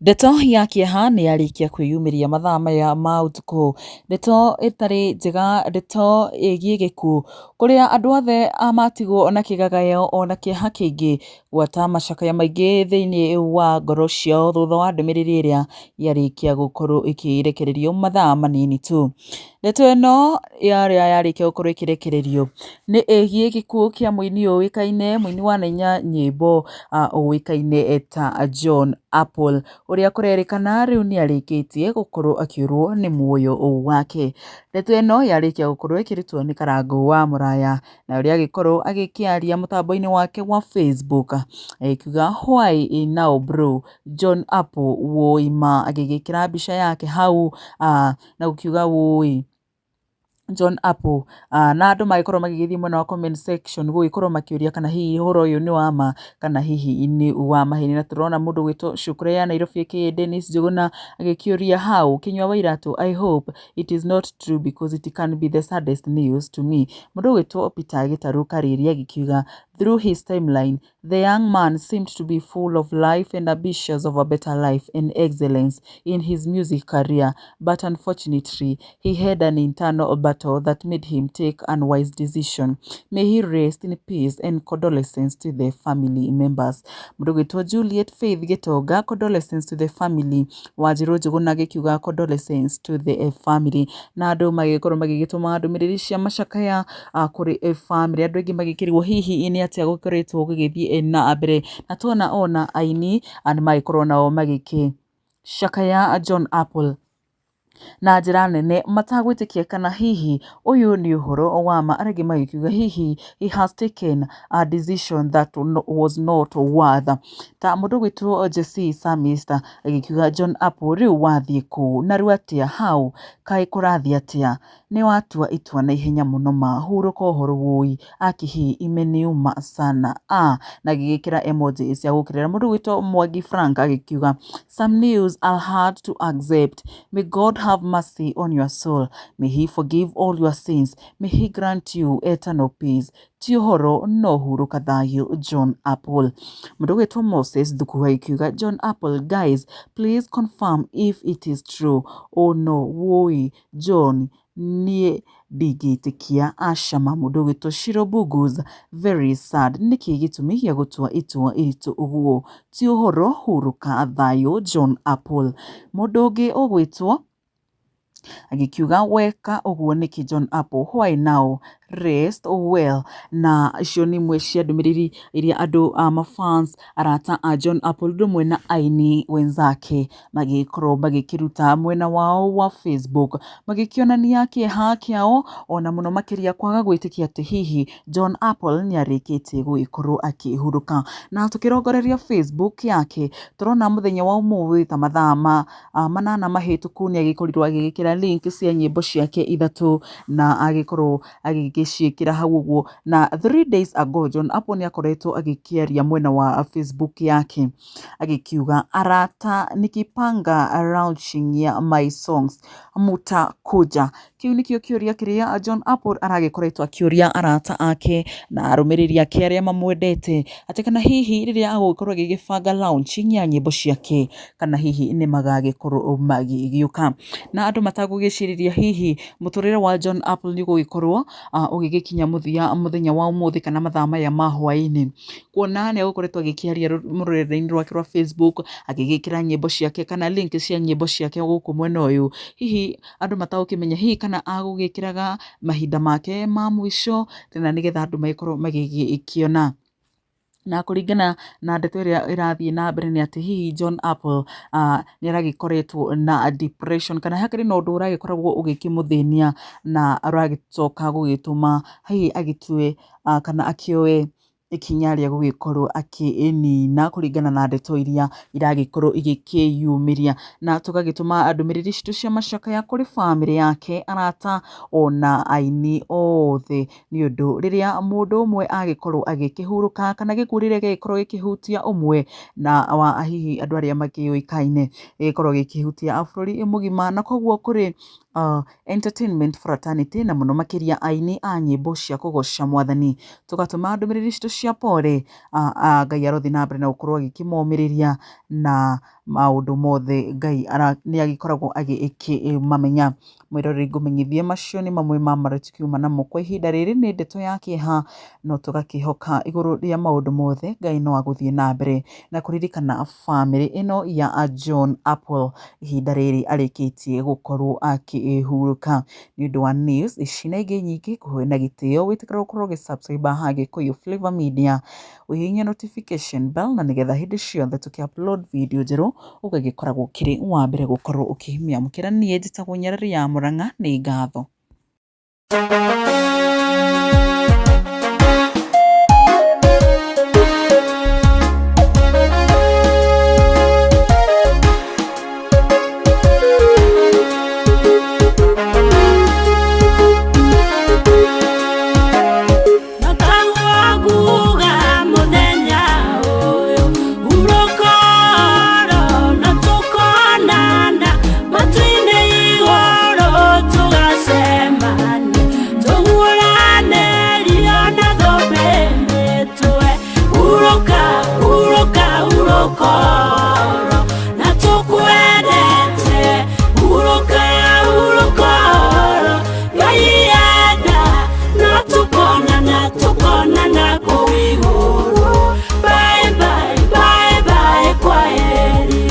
Ndeto ya kĩeha nĩ yarĩkia kwĩyumĩria mathaa maya ma ũtukũ. Ndeto ĩtarĩ njega, ndeto ĩgiĩ gĩkuũ, kũrĩa andũ othe matigwo na kĩgagayo ona kĩeha kĩingĩ, gwata macakaya maingĩ thĩiniĩ wa ngoro ciao thutha wa ndũmĩrĩri ĩrĩa yarĩkia gũkorwo ĩkĩrekererio mathaa manini tu. Ndeto ĩno ĩrĩa yarĩkia gũkorwo ĩkĩrekererio nĩ ĩgiĩ gĩkuũ kĩa mũini ũĩkaine, mũini wanaina nyĩmbo ũĩkaine ta John Apple, ũrĩa kũrerĩkana rĩu nĩ arĩkĩtie gũkorwo akĩũrwo nĩ muoyo wake. Ndeto ĩno yarĩkia gũkorwo ĩkĩrutwo nĩ Karangũ wa Mũraya, na ũrĩa agĩkorwo agĩkĩaria mũtambo-inĩ wake wa Facebook, agĩkiuga why now bro John Apple woi ma, agĩgĩkĩra mbica yake hau na gũkiuga woi John Apple. Na andũ magĩkorwo magĩgĩthiĩ mwena wa comment section gũgĩkorwo makĩũria kana hihi ũhoro ũyũ nĩ wa ma kana hihi nĩ wa maheni. Na tũrona mũndũ ũgwĩtwo Shukra ya Nairobi aka Dennis Njuguna agĩkĩũria how Kinyua wa Iratũ, I hope it is not true because it can be the saddest news to me. Mũndũ ũgwĩtwo Peter Gĩtarũ Karĩria agĩkiuga through his timeline, the young man seemed to be full of life and ambitious of a better life and excellence in his music career, but unfortunately, he had an internal battle that made him take unwise decision. May he rest in peace and condolences to the family members. Mũndũ ũgwĩtwo Juliet Faith Gĩtonga, condolences to the family. Wanjirũ Njũgũna agĩkiuga condolences to the family. Na andũ magĩkorwo magĩgĩtũma ndũmĩrĩri cia macakaya kũrĩ family. Andũ aingĩ magĩkĩrigwo hihi nĩ atĩa gũkoretwo gũgĩthiĩ na mbere. Na tuona ona aini nĩ magĩkorwo nao magĩkĩcakaya John Apple na njĩra nene matagwĩtĩkia kana hihi ũyũ nĩ ũhoro wa ma. Arĩa angĩ magĩkiuga hihi he has taken a decision that was not worth. Ta mũndũ ũgwĩtwo Jesse Samista agĩkiuga John Apple rĩu wathiĩ kũ na rĩu atĩa how kaĩ kũrathiĩ atĩa nĩ watua itua na ihenya mũno ma hurũka ũhoro woi aki imeniuma sana ah, na agĩgĩkĩra emoji cia gũkĩrĩra. Mũndũ ũgwĩtwo Mwangi Frank agĩkiuga some news are hard to accept, may God have mercy on your soul, may he forgive all your sins, may he grant you eternal peace. Ti ũhoro no hurũka thayũ John Apple. Mũndũ ũgwĩtwo Moses Thuku agĩkiuga John Apple guys please confirm if it is true, oh no woi John niĩ ndingĩtĩkia acama. Mũndũ ũgwĩtwo Shiro Bugus very sad, nĩkĩ gĩtũmi gĩa gũtua itua iritũ ũguo, ti ũhoro hurũka thayũ John Apple. Mũndũ ũngĩ ũgwĩtwo agĩkiuga weka ũguo nĩkĩ John Apple why now rest well. Na icio nĩ imwe cia ndũmĩrĩri iria andũ a mafans arata a John Apple ũndũ ũmwe na aini wenzake magĩkorwo magĩkĩruta mwena wao wa Facebook magĩkĩonania kĩeha kĩao ona mũno makĩria kwaga gwĩtĩkia atĩ hihi John Apple nĩ arĩkĩtie gũgĩkorwo akĩhurũka. Na tũkĩrongoreria Facebook yake tũrona mũthenya wa ũmũthĩ ta mathaa ma 8 mahĩtũku nĩ agĩkorirwo agĩgĩkĩra link cia nyĩmbo ciake ithatũ na agĩkorwo agĩgĩciĩkĩra hau ũguo. Na 3 days ago John Apple nĩ akoretwo agĩkĩaria mwena wa Facebook yake agĩkiuga arata nikipanga launching ya my songs mutakuja. Kĩu nĩkĩo kĩũria kĩrĩa John Apple aragĩkoretwo akĩũria arata ake na arũmĩrĩri ake arĩa mamwendete atĩ kana hihi rĩrĩa agũgĩkorwo agĩgĩbanga launching ya nyĩmbo ciake kana hihi nĩ magagĩkorwo magĩgĩũka. Na andũ matagũgĩcirĩria hihi mũtũrĩre wa John Apple nĩ ũgũgĩkorwo ũgĩgĩkinya mũthia mũthenya wa ũmũthĩ kana mathaa maya ma hwaĩ-inĩ, kuona nĩ agũkoretwo agĩkĩaria rũrenda-inĩ rwake rwa Facebook agĩgĩkĩra nyĩmbo ciake kana link cia nyĩmbo ciake gũkũ mwena ũyũ, hihi andũ matagũkĩmenya hihi kana agũgĩkĩraga mahinda make ma mũico tena nĩgetha andũ magĩkorwo magĩgĩkĩona. Na kũringana na ndeto ĩrĩa ĩrathiĩ na mbere nĩ atĩ hihi John Apple nĩ aragĩkoretwo na depression kana hakĩrĩ na ũndũ ũragĩkoragwo ũgĩkĩmũthĩnia na ũragĩcoka gũgĩtũma hihi agĩtue kana akĩoe ikinya rĩa gũgĩkorwo akĩnina kũringana na ndeto iria iragĩkorwo igĩkĩyumĩria. Na tũgagĩtũma ndũmĩrĩri citũ cia macakaya kũrĩ bamĩrĩ yake, arata ona aini othe, nĩ ũndũ rĩrĩa mũndũ ũmwe agĩkorwo agĩkĩhurũka kana gĩkuũ rĩrĩa gĩagĩkorwo gĩkĩhutia ũmwe na wa hihi andũ arĩa makĩũĩkaine gĩgĩkorwo gĩkĩhutia bũrũri mũgima. Na koguo kũrĩ Entertainment fraternity na mũno makĩria aini a nyĩmbo cia kũgoca mwathani. Tũgatũma ndũmĩrĩri citũ cia pore, Ngai arothiĩ na mbere na gũkorwo agĩkĩmomĩrĩria na maũndũ mothe Ngai nĩ agĩkoragwo agĩkĩmamenya. Mwĩroreri ngũmenyithie macio nĩ mamwe ma marĩa tũkiuma namo kwa ihinda rĩrĩ nĩ ndeto ya kĩeha, no tũgakĩhoka igũrũ rĩa maũndũ mothe Ngai no agũthiĩ na mbere na kũririkana bamĩrĩ ĩno ya John Apple ihinda rĩrĩ arĩkĩtie gũkorwo akĩhurũka. Nĩ ũndũ wa news ici na ingĩ nyingĩ ngũhe na gĩtĩo wĩtĩkĩre gũkorwo ũgĩ subscribe haha Gĩkũyũ Flavour Media, ũhihinye notification bell na nĩgetha hĩndĩ ciothe tũkĩ upload video njerũ ũgagĩkoragwo ũkĩrĩ wa mbere gũkorwo ũkĩmĩamũkĩra. Niĩ njĩtagwo Nyarari ya Mũrang'a, nĩ ngatho. Urukoro na tukwendete, uruka urukoro Ngai enda no tukonana tukonana kũu igũrũ. Bye bye bye bye kwaheri.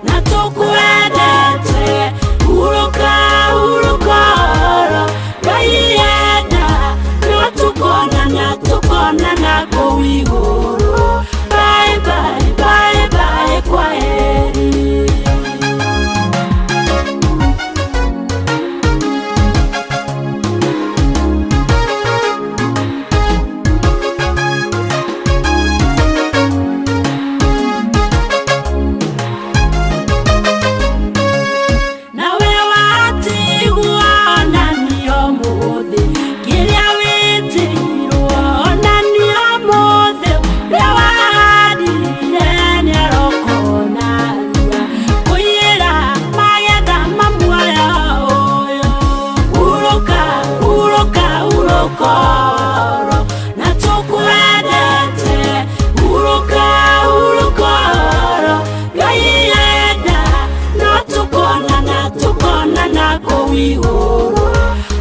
Na tukwendete, uruka urukoro Ngai enda no tukonana tukonana kũu igũrũ.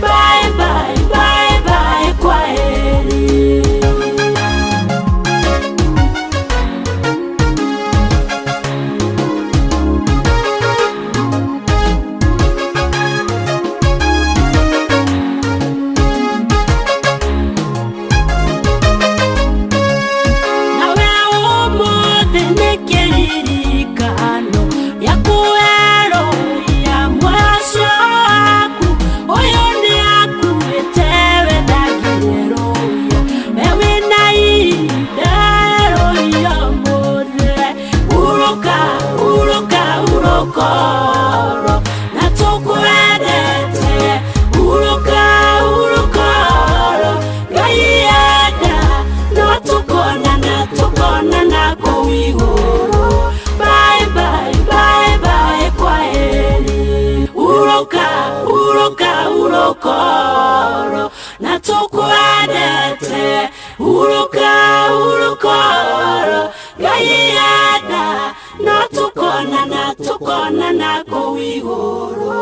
Bye bye bye bye kwaheri. Na tukwendete, uruka urukoro Ngai enda no tukonana tukonana kũu igũrũ. Bye bye bye bye kwaheri. Uruka uruka urukoro na tukwendete, uruka urukoro Ngai enda no tukonana tukonana kũu igũrũ.